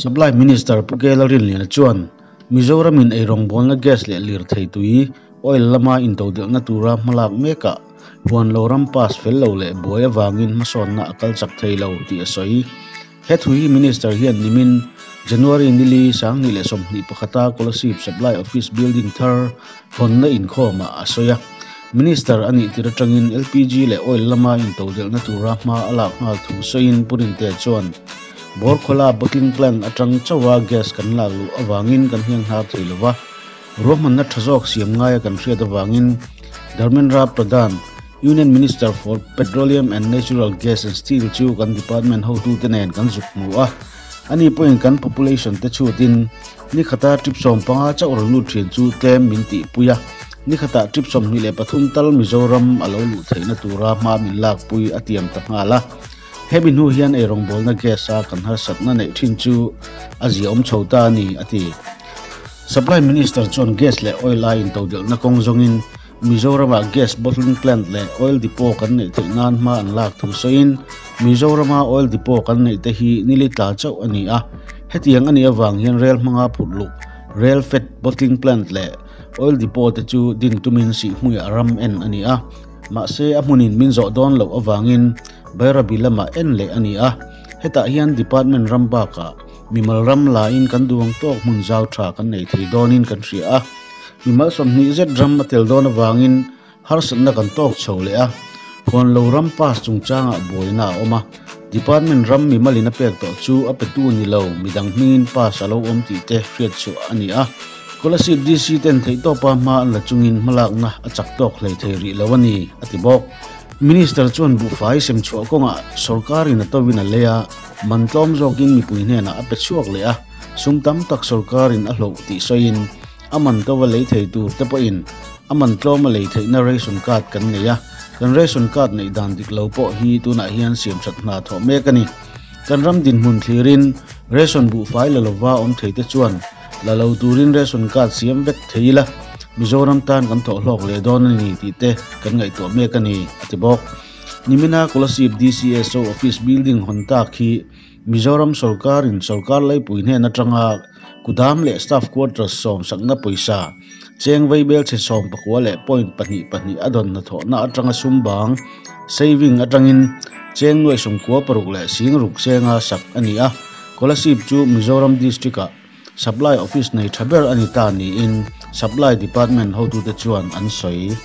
Supply Minister Pu Kela Rinliana chuan Mizoramin eirawngbawlna gas leh lirthei tui, oil, lama intodelhna tura hmalak mekah huan lo ram pass fel lo leh buai avangin hmasawnna a kal chak thei lo tih a sawi. He thu hi Minister hian nimin January nili 2021 a Kolasib Supply Office building thar hawnna inkhawmah a sawi a. Minister a nih tir atangin LPG leh oil lama intodelhna tura hma a lak nghal thu sawiin Pu Rintea chuan, Bawrkhawla bottling plant atang chauha gas kan lak luh avangin kan hiang hnar thei lova, Ruahmanna tha zawk siam ngaia kan hriat avangin Dharmendra Pradhan, Union Minister for Petroleum and Natural Gas and Steel chu kan department hotute nen kan zuk hmu a. Ani pawhin kan population te chhutin ni khata trip 15 chauh rawn lut thin chu tlem min tihpui a. Ni khatah trip 23 tal Mizoram a lo luh theihna tura hma min lakpui a tiam ta nghal a. Hemi hnu hian eirawngbawlna gas a kan harsatna neih thin chu a ziaawm chho ta a ni, a ti. Supply Minister chuan gas leh oil a intodelhna kawng zawngin Mizoramah gas bottling plant leh oil depot kan neih theih nan hma an lak thu sawiin Mizorama oil depot kan neih te hi nili tla chauh a ni a, hetiang a nih avang hian rel hmanga phurh luh rail fed bottling plant leh oil depot te chu din tumin sihhmuiah ram en a ni a, mahse a hmunin min zawh dawn loh avangin Bairabi lamah en leh a ni a, hetah hian department ram bakah mimal ram lain kan duang tawk hmun zau tha kan nei thei dawnin kan hria a. Mimal 20 zet ram a tel dawn avangin harsatna kan tawk chho leh a, huan lo ram pass chungchangah buaina a awm a, department ram mimalin a pek tawh chu a petu ni lo midang hmingin pass a lo awm tih te hriat chhuah a ni a. Kolasib DC ten theihtawpa hma an la chungin hmalakna a chak tawk hlei thei rih lo a ni, a ti bawk. Minister chuan buhfai sem chhuah kawngah sorkarin a tovin a lei a, man tlawm zawkin mipui hnenah a pe chhuak leh a, sum tam tak sorkarin a hlauh tih sawiin a man tova lei thei tur te pawhin a man tlawma lei theihna ration card kan nei a, kan ration card neih dan dik lo pawh hi tunah hian siamthat hna thawh mek a ni. Kan ram dinhmun thlirin ration buhfai la lova awm thei te chuan la lo turin ration card siam vek thei ila, Mizoram tan kan thawh hlawk leh dawn a ni tih te kan ngaihtuah mek a ni, a ti bawk. Nimina Kolasib DCSO Office building hawn tak hi Mizoram sawrkarin sawrkar laipui hnen atanga kudam leh staff quarters sawmsakna pawisa cheng vaibel chhe 19 leh point pahnih pahnih a dawn hnathawhna atanga sum bang, saving, atangin cheng nuaih 96 leh 60 chenga sak a ni a. Kolasib chu Mizoram District-ah Supply Office nei tha ber a ni ta niin Supply Department hotute chuan an sawi.